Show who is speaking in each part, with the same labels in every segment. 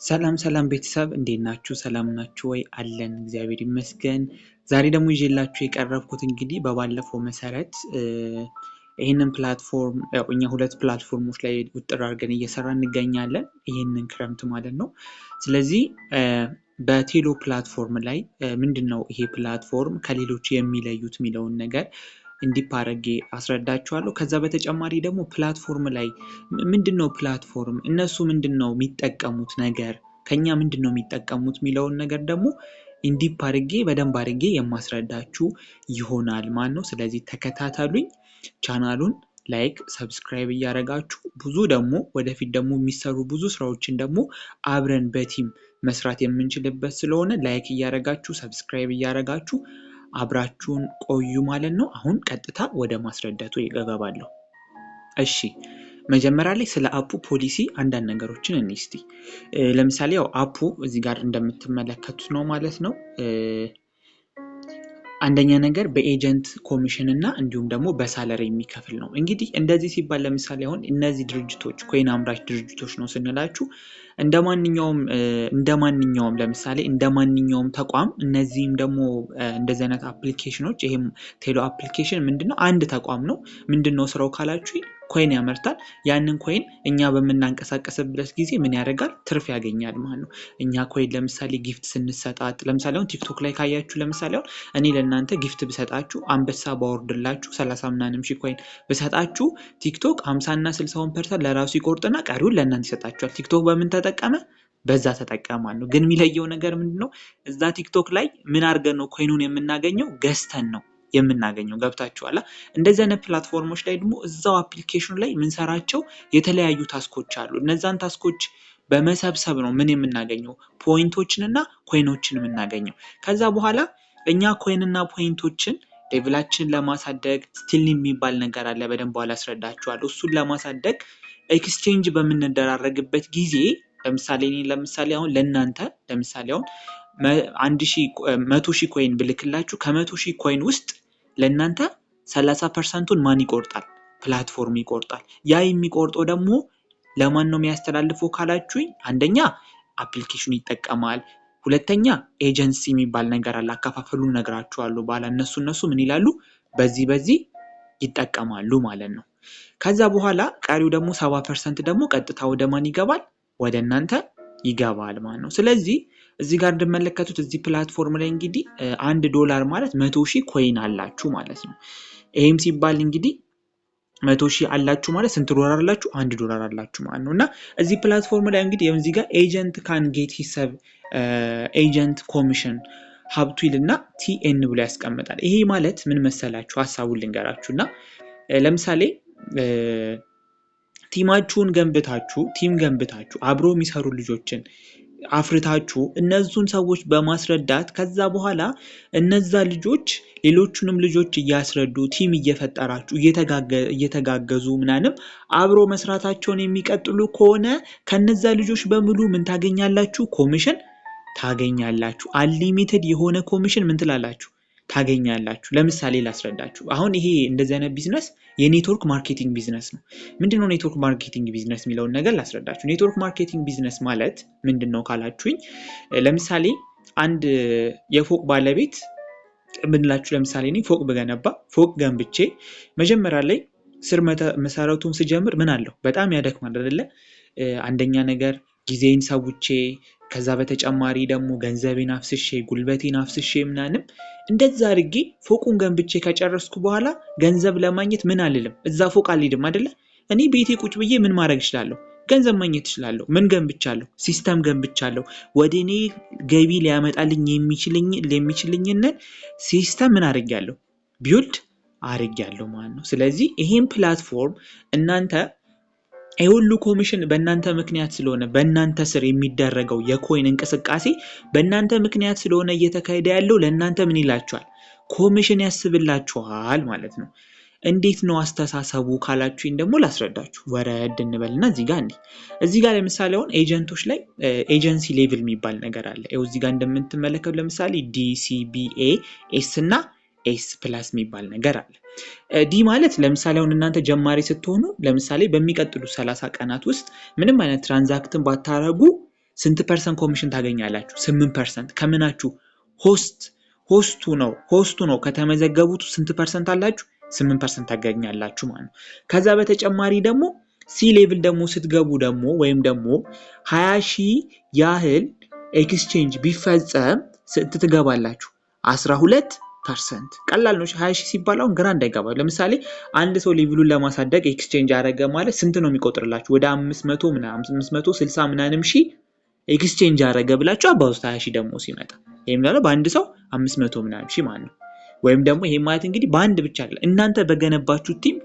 Speaker 1: ሰላም ሰላም ቤተሰብ፣ እንዴት ናችሁ? ሰላም ናችሁ ወይ? አለን፣ እግዚአብሔር ይመስገን። ዛሬ ደግሞ ይዤላችሁ የቀረብኩት እንግዲህ በባለፈው መሰረት ይህንን platform፣ ያው እኛ ሁለት platform ኦች ላይ ውጥር አድርገን እየሰራ እንገኛለን፣ ይህንን ክረምት ማለት ነው። ስለዚህ በቴሎ platform ላይ ምንድን ነው ይሄ platform ከሌሎች የሚለዩት የሚለውን ነገር in deep አድርጌ አስረዳችኋለሁ። ከዛ በተጨማሪ ደግሞ platform ላይ ምንድን ነው platform፣ እነሱ ምንድን ነው የሚጠቀሙት ነገር፣ ከኛ ምንድን ነው የሚጠቀሙት የሚለውን ነገር ደግሞ in deep አድርጌ በደንብ አድርጌ የማስረዳችሁ ይሆናል ማለት ነው። ስለዚህ ተከታተሉኝ። ቻናሉን like፣ subscribe እያደረጋችሁ ብዙ ደግሞ ወደፊት ደግሞ የሚሰሩ ብዙ ስራዎችን ደግሞ አብረን በ team መስራት የምንችልበት ስለሆነ like እያደረጋችሁ፣ subscribe እያደረጋችሁ አብራችሁን ቆዩ ማለት ነው። አሁን ቀጥታ ወደ ማስረዳቱ እገባለሁ። እሺ፣ መጀመሪያ ላይ ስለ app ኡ ፖሊሲ አንዳንድ ነገሮችን እንይ እስቲ። ለምሳሌ ያው app ኡ እዚህ ጋር እንደምትመለከቱት ነው ማለት ነው። አንደኛ ነገር በ agent commission እና እንዲሁም ደግሞ በ salary የሚከፍል ነው። እንግዲህ እንደዚህ ሲባል ለምሳሌ አሁን እነዚህ ድርጅቶች coin አምራች ድርጅቶች ነው ስንላችሁ እንደ ማንኛውም ለምሳሌ እንደ ማንኛውም ተቋም እነዚህም ደግሞ እንደዚህ አይነት application ኖች፣ ይሄም ቴሎ application ምንድነው? አንድ ተቋም ነው። ምንድነው ስራው ካላችሁ coin ያመርታል። ያንን coin እኛ በምናንቀሳቀስበት ጊዜ ምን ያደርጋል? ትርፍ ያገኛል ማለት ነው። እኛ coin ለምሳሌ gift ስንሰጣት፣ ለምሳሌ አሁን ቲክቶክ ላይ ካያችሁ፣ ለምሳሌ አሁን እኔ ለእናንተ gift ብሰጣችሁ፣ አንበሳ ባወርድላችሁ፣ 30 ምናምን ሺህ coin ብሰጣችሁ፣ ቲክቶክ 50 እና 60ውን percent ለራሱ ይቆርጥና ቀሪውን ለእናንተ ይሰጣችኋል። ቲክቶክ በምን ተጠቀመ? በዛ ተጠቀመ ነው። ግን የሚለየው ነገር ምንድን ነው? እዛ ቲክቶክ ላይ ምን አድርገን ነው coin ኑን የምናገኘው? ገዝተን ነው የምናገኘው። ገብታችኋላ? እንደዚህ አይነት platform ኦች ላይ ደግሞ እዛው application ኑ ላይ የምንሰራቸው የተለያዩ task ኦች አሉ። እነዛን task ኦች በመሰብሰብ ነው ምን የምናገኘው? Point ኦችን እና coin ኦችን የምናገኘው። ከዛ በኋላ እኛ coin እና point ኦችን level ኣችንን ለማሳደግ still የሚባል ነገር አለ። በደንብ በኋላ አስረዳችኋለሁ። እሱን ለማሳደግ exchange በምንደራረግበት ጊዜ ለምሳሌ እኔ ለምሳሌ አሁን ለእናንተ ለምሳሌ አሁን 100,000 coin ብልክላችሁ ከ100,000 coin ውስጥ ለእናንተ 30 percent ኡን ማን ይቆርጣል? Platform ይቆርጣል። ያ የሚቆርጠው ደግሞ ለማን ነው የሚያስተላልፈው ካላችሁኝ፣ አንደኛ application ኑ ይጠቀማል። ሁለተኛ ኤጀንሲ የሚባል ነገር አለ። አከፋፈሉ እነግራችኋለሁ በኋላ። እነሱ ምን ይላሉ? በዚህ በዚህ ይጠቀማሉ ማለት ነው። ከዛ በኋላ ቀሪው ደግሞ 70% ደግሞ ቀጥታ ወደ ማን ይገባል? ወደ እናንተ ይገባል ማለት ነው። ስለዚህ እዚህ ጋር እንደምትመለከቱት እዚህ platform ላይ እንግዲህ 1 ዶላር ማለት 100,000 coin አላችሁ ማለት ነው። ይህም ሲባል እንግዲህ 100,000 አላችሁ ማለት ስንት ዶላር አላችሁ? 1 ዶላር አላችሁ ማለት ነው። እና እዚህ platform ላይ እንግዲህ እዚህ ጋር agent can get ሂሳብ agent commission ሀብቱ ይልና TN ብሎ ያስቀምጣል። ይሄ ማለት ምን መሰላችሁ? ሀሳቡን ልንገራችሁ እና ለምሳሌ team ኣችሁን ገንብታችሁ፣ team ገንብታችሁ፣ አብሮ የሚሰሩ ልጆችን አፍርታችሁ፣ እነሱን ሰዎች በማስረዳት ከዛ በኋላ እነዛ ልጆች ሌሎቹንም ልጆች እያስረዱ፣ team እየፈጠራችሁ፣ እየተጋገዙ ምናንም አብሮ መስራታቸውን የሚቀጥሉ ከሆነ ከነዛ ልጆች በሙሉ ምን ታገኛላችሁ? ኮሚሽን ታገኛላችሁ። Unlimited የሆነ ኮሚሽን ምን ትላላችሁ? ታገኛላችሁ። ለምሳሌ ላስረዳችሁ። አሁን ይሄ እንደዚህ አይነት ቢዝነስ የ network marketing business ነው። ምንድነው network marketing business የሚለውን ነገር ላስረዳችሁ። Network marketing business ማለት ምንድን ነው ካላችሁኝ፣ ለምሳሌ አንድ የፎቅ ባለቤት ብንላችሁ፣ ለምሳሌ እኔ ፎቅ ብገነባ፣ ፎቅ ገንብቼ መጀመሪያ ላይ ስር መሰረቱን ስጀምር ምን አለው? በጣም ያደክማል አይደለ? አንደኛ ነገር ጊዜን ሰውቼ፣ ከዛ በተጨማሪ ደግሞ ገንዘቤን አፍስሼ፣ ጉልበቴን አፍስሼ ምናንም እንደዛ አድርጌ ፎቁን ገንብቼ ከጨረስኩ በኋላ ገንዘብ ለማግኘት ምን አልልም፣ እዛ ፎቅ አልሄድም አይደለ? እኔ ቤቴ ቁጭ ብዬ ምን ማድረግ እችላለሁ? ገንዘብ ማግኘት እችላለሁ። ምን ገንብቻለሁ? System ገንብቻለሁ። ወደ እኔ ገቢ ሊያመጣልኝ የሚችልኝን system ምን አድርጌያለሁ? Build አድርጌያለሁ ማለት ነው። ስለዚህ ይሄን platform እናንተ የሁሉ ኮሚሽን በእናንተ ምክንያት ስለሆነ፣ በእናንተ ስር የሚደረገው የ coin እንቅስቃሴ በእናንተ ምክንያት ስለሆነ እየተካሄደ ያለው ለእናንተ ምን ይላችኋል? ኮሚሽን ያስብላችኋል ማለት ነው። እንዴት ነው አስተሳሰቡ ካላችሁኝ ደግሞ ላስረዳችሁ። ወረድ እንበልና እዚህ ጋር እንዲህ እዚህ ጋር ለምሳሌ አሁን agent ኦች ላይ agency level የሚባል ነገር አለ። ይኸው እዚህ ጋር እንደምትመለከቱ ለምሳሌ D፣ C፣ B፣ A፣ S እና S plus የሚባል ነገር አለ። D ማለት ለምሳሌ አሁን እናንተ ጀማሪ ስትሆኑ ለምሳሌ በሚቀጥሉ 30 ቀናት ውስጥ ምንም አይነት transaction ባታረጉ ስንት percent commission ታገኛላችሁ? 8% ከምናችሁ? Host ኡ ነው ከተመዘገቡት ስንት percent አላችሁ? 8% ታገኛላችሁ ማለት ነው። ከዛ በተጨማሪ ደግሞ C level ደግሞ ስትገቡ ደግሞ ወይም ደግሞ 20 ሺህ ያህል exchange ቢፈጸም ስንት ትገባላችሁ? 12%። ቀላል ነው። 20 ሺህ ሲባል አሁን ግራ እንዳይገባ። ለምሳሌ አንድ ሰው level ኡን ለማሳደግ exchange አደረገ ማለት ስንት ነው የሚቆጥርላችሁ? ወደ 500 ምናምን፣ 560 ምናምን ሺህ exchange አደረገ ብላችሁ አባዙት። 20 ሺህ ደግሞ ሲመጣ ይሄም ማለት በአንድ ሰው 500 ምናምን ሺህ ማለት ነው። ወይም ደግሞ ይሄ ማለት እንግዲህ በአንድ ብቻ አይደለም፣ እናንተ በገነባችሁ team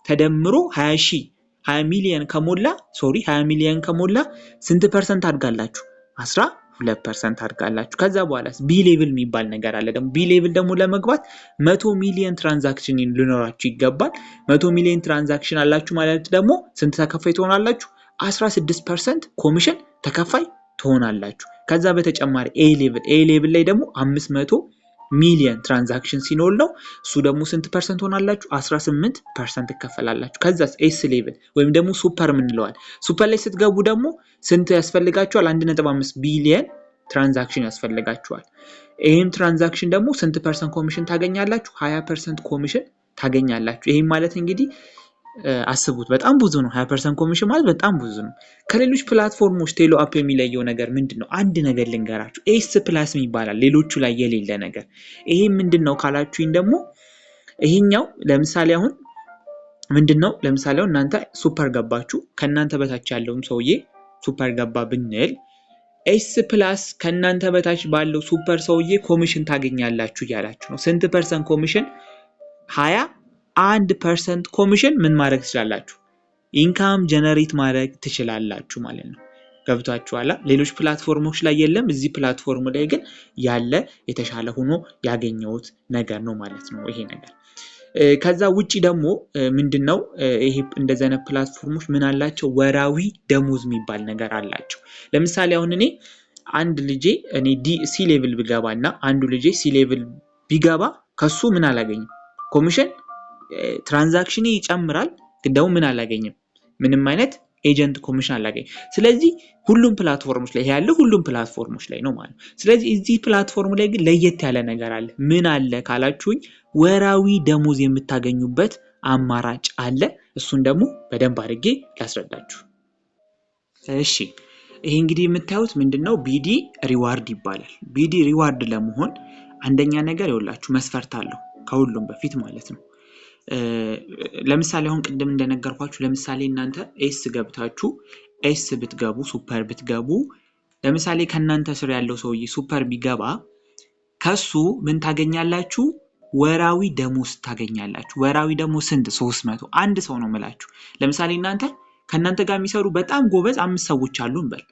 Speaker 1: ተደምሮ 20 ሺህ፣ 20 ሚሊዮን ከሞላ፣ sorry፣ 20 ሚሊዮን ከሞላ ስንት percent አድጋላችሁ? 12% አድጋላችሁ። ከዛ በኋላ B level የሚባል ነገር አለ። ደግሞ B level ደግሞ ለመግባት 100 ሚሊዮን transaction ሊኖራችሁ ይገባል። 100 ሚሊዮን transaction አላችሁ ማለት ደግሞ ስንት ተከፋይ ትሆናላችሁ? 16% ኮሚሽን ተከፋይ ትሆናላችሁ። ከዛ በተጨማሪ A level ላይ ደግሞ 500 ሚሊዮን transaction ሲኖር ነው። እሱ ደግሞ ስንት percent ትሆናላችሁ? 18% ትከፈላላችሁ። ከዛስ S level ወይም ደግሞ super ምንለዋል። Super ላይ ስትገቡ ደግሞ ስንት ያስፈልጋችኋል? 1.5 ቢሊየን transaction ያስፈልጋችኋል። ይህም transaction ደግሞ ስንት percent commission ታገኛላችሁ? 20% ኮሚሽን ታገኛላችሁ። ይህም ማለት እንግዲህ አስቡት፣ በጣም ብዙ ነው። 20% ኮሚሽን ማለት በጣም ብዙ ነው። ከሌሎች platform ኦች ቴሎ አፕ የሚለየው ነገር ምንድን ነው? አንድ ነገር ልንገራችሁ። S plus ይባላል፣ ሌሎቹ ላይ የሌለ ነገር። ይሄ ምንድን ነው ካላችሁኝ ደግሞ ይሄኛው ለምሳሌ አሁን ምንድን ነው? ለምሳሌ አሁን እናንተ super ገባችሁ፣ ከእናንተ በታች ያለውም ሰውዬ super ገባ ብንል S plus ከእናንተ በታች ባለው super ሰውዬ ኮሚሽን ታገኛላችሁ እያላችሁ ነው። ስንት percent commission? 21% commission ምን ማድረግ ትችላላችሁ? Income generate ማድረግ ትችላላችሁ ማለት ነው። ገብቷችኋል? ሌሎች platform ኦች ላይ የለም። እዚህ platform ላይ ግን ያለ የተሻለ ሆኖ ያገኘሁት ነገር ነው ማለት ነው ይሄ ነገር። ከዛ ውጪ ደግሞ ምንድን ነው፣ ይሄ እንደዚህ አይነት platform ኦች ምን አላቸው? ወራዊ ደሞዝ የሚባል ነገር አላቸው። ለምሳሌ አሁን እኔ አንድ ልጄ፣ እኔ D C level ብገባ እና አንዱ ልጄ C level ቢገባ ከሱ ምን አላገኝም? Commission። Transaction ይጨምራል፣ ግን ደግሞ ምን አላገኝም? ምንም አይነት agent commission አላገኝም። ስለዚህ ሁሉም platform ኦች ላይ ያለው ሁሉም platform ኦች ላይ ነው ማለት ነው። ስለዚህ እዚህ platform ላይ ግን ለየት ያለ ነገር አለ። ምን አለ ካላችሁኝ ወራዊ ደሞዝ የምታገኙበት አማራጭ አለ። እሱን ደግሞ በደንብ አድርጌ ላስረዳችሁ። እሺ፣ ይሄ እንግዲህ የምታዩት ምንድነው? BD reward ይባላል። BD reward ለመሆን አንደኛ ነገር ይኸውላችሁ መስፈርት አለው ከሁሉም በፊት ማለት ነው። ለምሳሌ አሁን ቅድም እንደነገርኳችሁ፣ ለምሳሌ እናንተ S ገብታችሁ፣ S ብትገቡ፣ super ብትገቡ፣ ለምሳሌ ከእናንተ ስር ያለው ሰውዬ super ቢገባ ከሱ ምን ታገኛላችሁ? ወራዊ ደሞዝ ታገኛላችሁ። ወራዊ ደሞዝ ስንት? 300። አንድ ሰው ነው የምላችሁ። ለምሳሌ እናንተ ከእናንተ ጋር የሚሰሩ በጣም ጎበዝ አምስት ሰዎች አሉ እንበል።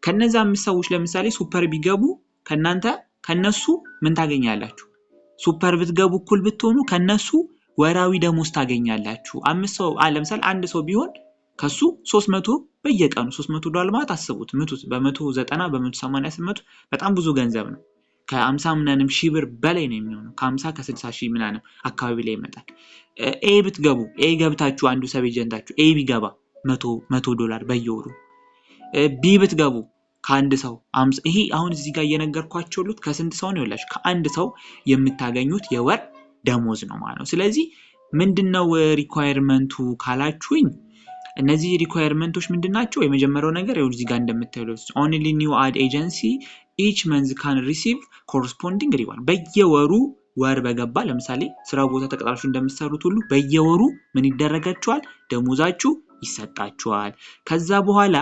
Speaker 1: ከነዛ አምስት ሰዎች ለምሳሌ super ቢገቡ ከእናንተ ከነሱ ምን ታገኛላችሁ? Super ብትገቡ፣ እኩል ብትሆኑ ከነሱ ወራዊ ደሞዝ ታገኛላችሁ። አምስት ሰው፣ ለምሳሌ አንድ ሰው ቢሆን ከሱ 300 በየቀኑ። 300 ዶላር ማለት አስቡት፣ ምቱት፣ በ190፣ በ180 ስትመቱ በጣም ብዙ ገንዘብ ነው። ከ50 ምናምን ሺህ ብር በላይ ነው የሚሆነው። ከ50፣ ከ60 ሺህ ምናምን አካባቢ ላይ ይመጣል። A ብትገቡ፣ A ገብታችሁ አንዱ sub agent ኣችሁ A ቢገባ 100 100 ዶላር በየወሩ። B ብትገቡ ከአንድ ሰው፣ ይሄ አሁን እዚህ ጋር እየነገርኳችሁ ያሉት ከስንት ሰው ነው ይላችሁ? ከአንድ ሰው የምታገኙት የወር ደሞዝ ነው ማለት ነው። ስለዚህ ምንድነው requirement ኡ ካላችሁኝ እነዚህ requirement ኦች ምንድን ናቸው? የመጀመሪያው ነገር ይኸው እዚህ ጋር እንደምታዩት only new add agency each month can receive corresponding reward። በየወሩ፣ ወር በገባ፣ ለምሳሌ ስራ ቦታ ተቀጥራችሁ እንደምትሰሩት ሁሉ በየወሩ ምን ይደረጋችኋል? ደሞዛችሁ ይሰጣችኋል። ከዛ በኋላ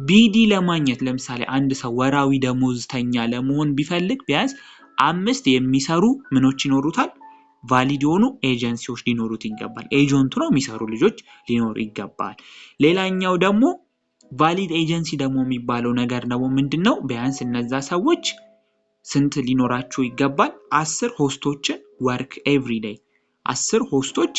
Speaker 1: BD ለማግኘት፣ ለምሳሌ አንድ ሰው ወራዊ ደሞዝተኛ ለመሆን ቢፈልግ ቢያንስ አምስት የሚሰሩ ምኖች ይኖሩታል፣ valid የሆኑ ኤጀንሲዎች ሊኖሩት ይገባል። Agent ኡ ነው፣ የሚሰሩ ልጆች ሊኖሩ ይገባል። ሌላኛው ደግሞ valid agency ደግሞ የሚባለው ነገር ደግሞ ምንድን ነው? ቢያንስ እነዛ ሰዎች ስንት ሊኖራቸው ይገባል? 10 host ኦችን work every day፣ 10 host ኦች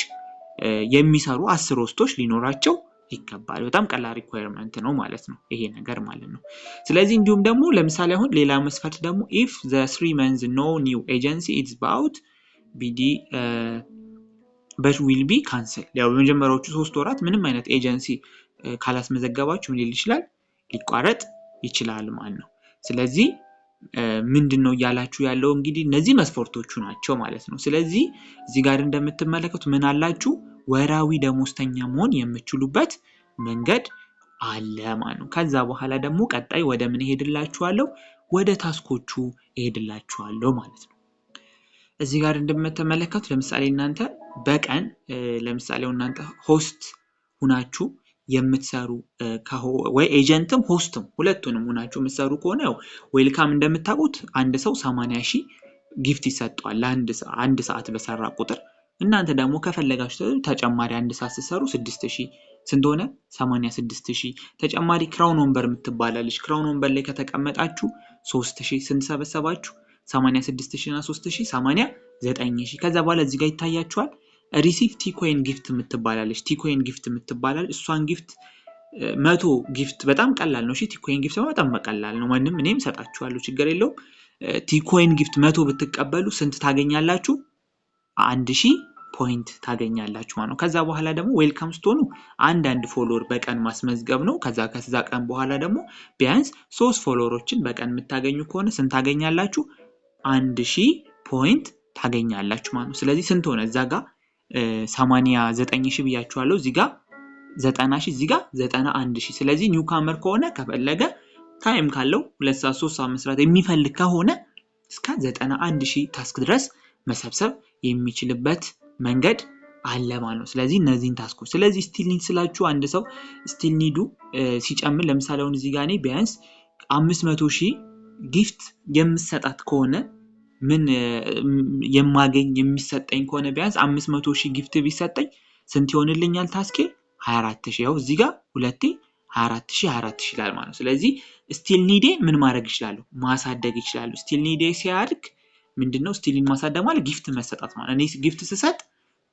Speaker 1: የሚሰሩ፣ 10 host ኦች ሊኖራቸው ይገባል። በጣም ቀላል requirement ነው ማለት ነው ይሄ ነገር ማለት ነው። ስለዚህ እንዲሁም ደግሞ ለምሳሌ አሁን ሌላ መስፈርት ደግሞ if the 3 months no new agency it's bought, BD but will be cancel። ያው በመጀመሪያዎቹ 3 ወራት ምንም አይነት ኤጀንሲ ካላስመዘገባችሁ ምን ሊል ይችላል? ሊቋረጥ ይችላል ማለት ነው። ስለዚህ ምንድን ነው እያላችሁ ያለው እንግዲህ እነዚህ መስፈርቶቹ ናቸው ማለት ነው። ስለዚህ እዚህ ጋር እንደምትመለከቱት ምን አላችሁ? ወራዊ ደሞዝተኛ መሆን የምትችሉበት መንገድ አለ ማለት ነው። ከዛ በኋላ ደግሞ ቀጣይ ወደ ምን እሄድላችኋለሁ? ወደ task ኦቹ እሄድላችኋለሁ ማለት ነው። እዚህ ጋር እንደምትመለከቱት ለምሳሌ እናንተ በቀን፣ ለምሳሌ እናንተ host ሁናችሁ የምትሰሩ ወይ agent ም host ም ሁለቱንም ሁናችሁ የምትሰሩ ከሆነ፣ ያው welcome እንደምታውቁት አንድ ሰው 80 ሺህ gift ይሰጠዋል ለአንድ አንድ ሰዓት በሰራ ቁጥር። እናንተ ደግሞ ከፈለጋችሁ ተጨማሪ አንድ ሰዓት ስትሰሩ 6000፣ ስንት ሆነ? 86 ሺህ። ተጨማሪ crown ወንበር የምትባላለች፣ crown ወንበር ላይ ከተቀመጣችሁ 3000። ስንት ሰበሰባችሁ? 86 ሺህ እና 3000 89 ሺህ። ከዛ በኋላ እዚህ ጋር ይታያችኋል፣ receive Tcoin gift የምትባላለች፣ Tcoin gift የምትባላለች። እሷን gift 100 gift በጣም ቀላል ነው። እሺ፣ Tcoin gift በጣም ቀላል ነው። ማንም እኔም ሰጣችኋለሁ፣ ችግር የለውም። Tcoin gift 100 ብትቀበሉ ስንት ታገኛላችሁ? 1000 point ታገኛላችሁ ማለት ነው። ከዛ በኋላ ደግሞ welcome ስትሆኑ አንድ አንድ follower በቀን ማስመዝገብ ነው። ከዛ ቀን በኋላ ደግሞ ቢያንስ ሶስት follower ኦችን በቀን የምታገኙ ከሆነ ስንት ታገኛላችሁ? 1000 point ታገኛላችሁ ማለት ነው። ስለዚህ ስንት ሆነ? እዛ ጋር 89 ሺህ ብያችኋለሁ። እዚህ ጋር 90 ሺህ፣ እዚህ ጋር 91 ሺህ። ስለዚህ newcomer ከሆነ ከፈለገ time ካለው 2 ሰዓት 3 ሰዓት መስራት የሚፈልግ ከሆነ እስከ 91 ሺህ task ድረስ መሰብሰብ የሚችልበት መንገድ አለ ማለት ነው። ስለዚህ እነዚህን task ኦች፣ ስለዚህ still need ስላችሁ አንድ ሰው still need ኡ ሲጨምር፣ ለምሳሌ አሁን እዚህ ጋር እኔ ቢያንስ 500 ሺህ gift የምሰጣት ከሆነ፣ ምን የማገኝ የሚሰጠኝ ከሆነ፣ ቢያንስ 500 ሺህ gift ቢሰጠኝ ስንት ይሆንልኛል task ኤ? 24 ሺህ። ያው እዚህ ጋር ሁለቴ 24 ሺህ 24 ሺህ ይላል ማለት ነው። ስለዚህ still need ኤ ምን ማድረግ ይችላሉ? ማሳደግ ይችላሉ። Still need ኤ ሲያድግ ምንድነው? Still need ማሳደግ ማለት gift መሰጣት ማለት፣ እኔ gift ስሰጥ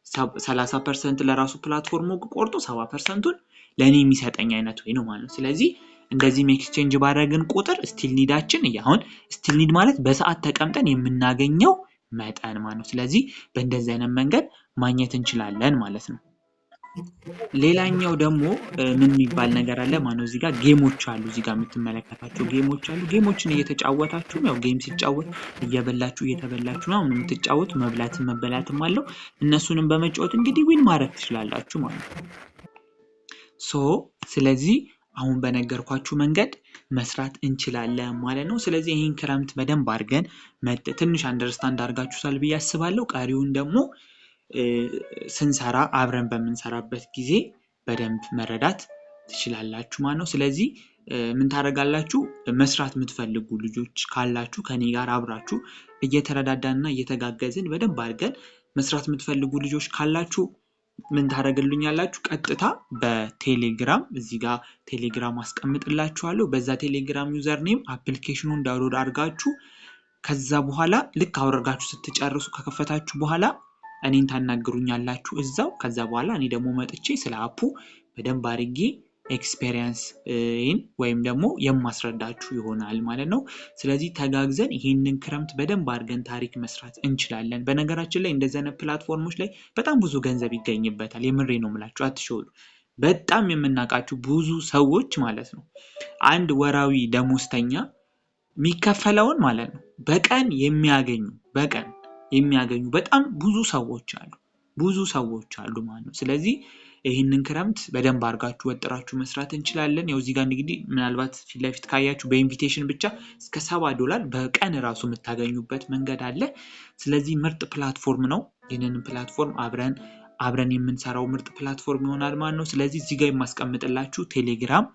Speaker 1: 30% ለራሱ platform ኡ ቆርጦ 70% ኡን ለእኔ የሚሰጠኝ አይነት ወይ ነው ማለት ነው። ስለዚህ እንደዚህም exchange ባደረግን ቁጥር still need ኣችን፣ አሁን still need ማለት በሰዓት ተቀምጠን የምናገኘው መጠን ማለት ነው። ስለዚህ በእንደዚህ አይነት መንገድ ማግኘት እንችላለን ማለት ነው። ሌላኛው ደግሞ ምን የሚባል ነገር አለ ማነው? እዚህ ጋር game ኦች አሉ። እዚህ ጋር የምትመለከታቸው game ኦች አሉ። Game ኦችን እየተጫወታችሁ፣ ያው game ሲጫወት እየበላችሁ እየተበላችሁ ነው የምትጫወቱ፣ መብላትም መበላትም አለው። እነሱንም በመጫወት እንግዲህ win ማድረግ ትችላላችሁ ማለት ነው። So ስለዚህ አሁን በነገርኳችሁ መንገድ መስራት እንችላለን ማለት ነው። ስለዚህ ይህን ክረምት በደንብ አድርገን ትንሽ understand አድርጋችሁታል ብዬ አስባለሁ። ቀሪውን ደግሞ ስንሰራ፣ አብረን በምንሰራበት ጊዜ በደንብ መረዳት ትችላላችሁ ማለት ነው። ስለዚህ ምን ታደርጋላችሁ? መስራት የምትፈልጉ ልጆች ካላችሁ፣ ከኔ ጋር አብራችሁ እየተረዳዳንና እየተጋገዝን በደንብ አድርገን መስራት የምትፈልጉ ልጆች ካላችሁ ምን ታደርግልኛላችሁ? ቀጥታ በቴሌግራም፣ እዚህ ጋር ቴሌግራም አስቀምጥላችኋለሁ። በዛ ቴሌግራም username application ኑን download አድርጋችሁ ከዛ በኋላ ልክ አውርዳችሁ ስትጨርሱ ከከፈታችሁ በኋላ እኔን ታናግሩኛላችሁ እዛው። ከዛ በኋላ እኔ ደግሞ መጥቼ ስለ app ኡ በደንብ አድርጌ experience ወይም ደግሞ የማስረዳችሁ ይሆናል ማለት ነው። ስለዚህ ተጋግዘን ይህንን ክረምት በደንብ አድርገን ታሪክ መስራት እንችላለን። በነገራችን ላይ እንደዚህ አይነት platform ኦች ላይ በጣም ብዙ ገንዘብ ይገኝበታል። የምሬ ነው የምላችሁ፣ አትሸወዱ። በጣም የምናውቃችሁ ብዙ ሰዎች ማለት ነው፣ አንድ ወራዊ ደሞዝተኛ የሚከፈለውን ማለት ነው በቀን የሚያገኙ በጣም ብዙ ሰዎች አሉ። ብዙ ሰዎች አሉ ማለት ነው። ስለዚህ ይህንን ክረምት በደንብ አድርጋችሁ ወጥራችሁ መስራት እንችላለን። ያው እዚህ ጋር እንግዲህ ምናልባት ፊት ለፊት ካያችሁ በ invitation ብቻ እስከ 70 ዶላር በቀን ራሱ የምታገኙበት መንገድ አለ። ስለዚህ ምርጥ platform ነው። ይህንን platform አብረን አብረን የምንሰራው ምርጥ platform ይሆናል ማለት ነው። ስለዚህ እዚህ ጋር የማስቀምጥላችሁ ቴሌግራም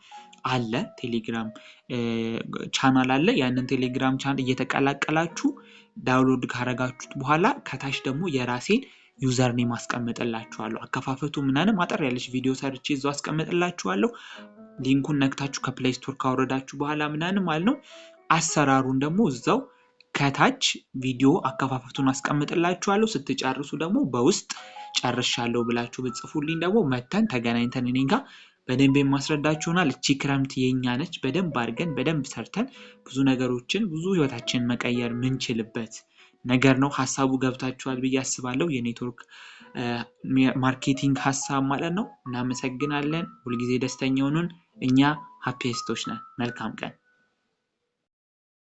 Speaker 1: አለ፣ ቴሌግራም ቻናል አለ። ያንን ቴሌግራም ቻናል እየተቀላቀላችሁ download ካረጋችሁት በኋላ ከታች ደግሞ የራሴን username አስቀምጥላችኋለሁ። አከፋፈቱ ምናምን አጠር ያለች ቪዲዮ ሰርቼ እዛው አስቀምጥላችኋለሁ። Link ኡን ነክታችሁ ከ Play Store ካወረዳችሁ በኋላ ምናምን ማለት ነው፣ አሰራሩን ደግሞ እዛው ከታች ቪዲዮ አከፋፈቱን አስቀምጥላችኋለሁ። ስትጨርሱ ደግሞ በውስጥ ጨርሻለሁ ብላችሁ ብትጽፉልኝ ደግሞ መተን ተገናኝተን እኔ ጋር በደንብ የማስረዳችሁ ይሆናል። እቺ ክረምት የኛ ነች። በደንብ አድርገን በደንብ ሰርተን ብዙ ነገሮችን፣ ብዙ ህይወታችንን መቀየር ምንችልበት ነገር ነው። ሀሳቡ ገብታችኋል ብዬ አስባለሁ። የ network marketing ሀሳብ ማለት ነው። እናመሰግናለን። ሁልጊዜ ደስተኛ ሁኑን። እኛ happiest ኦች ነን። መልካም ቀን።